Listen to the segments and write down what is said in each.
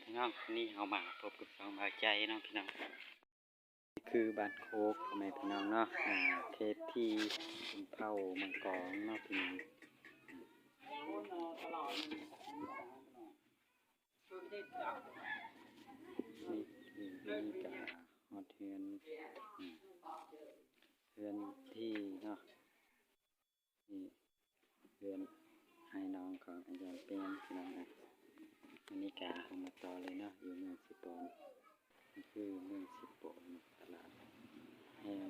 ພີ່ນ້ອງ ນີ້ເຮົາມາພົບກັບຊ່ອງບ່າວໃຈເນາະພີ່ນ້ອງ. ນີ້ຄືບ້ານໂຄກ ພໍ່ແມ່ພີ່ນ້ອງເນາະ ອ່າ ເຂດທີ່ຊົນເຜົ່າມັງກອງເນາະພີ່ນ້ອງ. ນີ້ ນີ້ກະຮອດເຮືອນ ເຮືອນທີ່ເນາະ. ນີ້ເຮືອນອ້າຍນ້ອງຂອງອາຈານແປ້ນ ພີ່ນ້ອງເອີຍ. ອັນນີ້ກະເຮົາມາຕໍ່ເລີຍເນາະ ຢູ່ເມືອງເຊໂປນ. ນີ້ຄືເມືອງເຊໂປນ ຕະຫຼາດແຫ່ງ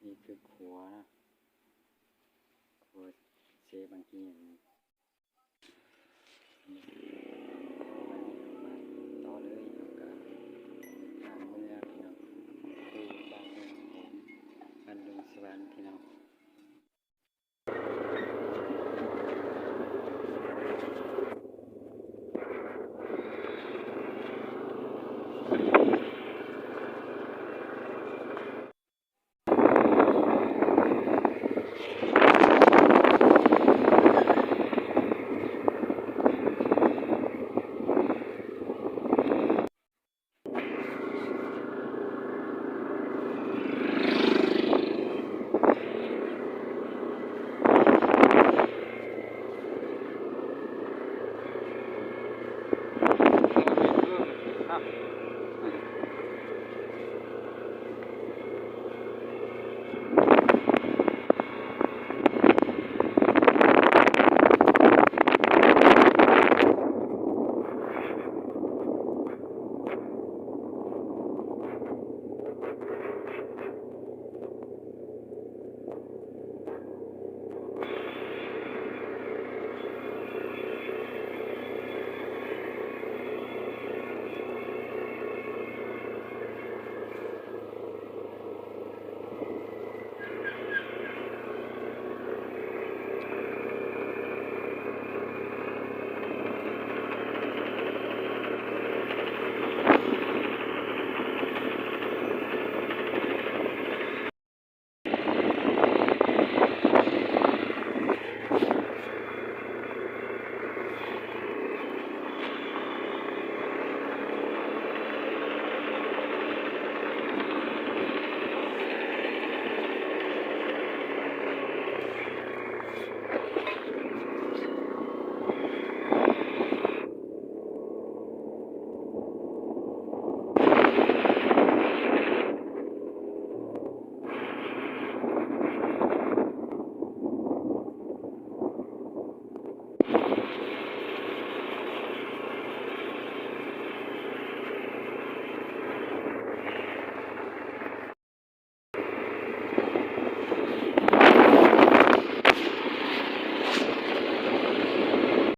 ນີ້ຄືຂົວເນາະ ຂົວເຊບັງກີ. ຕໍ່ເລີຍ ເຮົາກະຂ້າມເມືອງ ພີ່ນ້ອງ ສູ່ບ້ານເມືອງແດງ ບ້ານດົງສະຫວັນ ພີ່ນ້ອງ.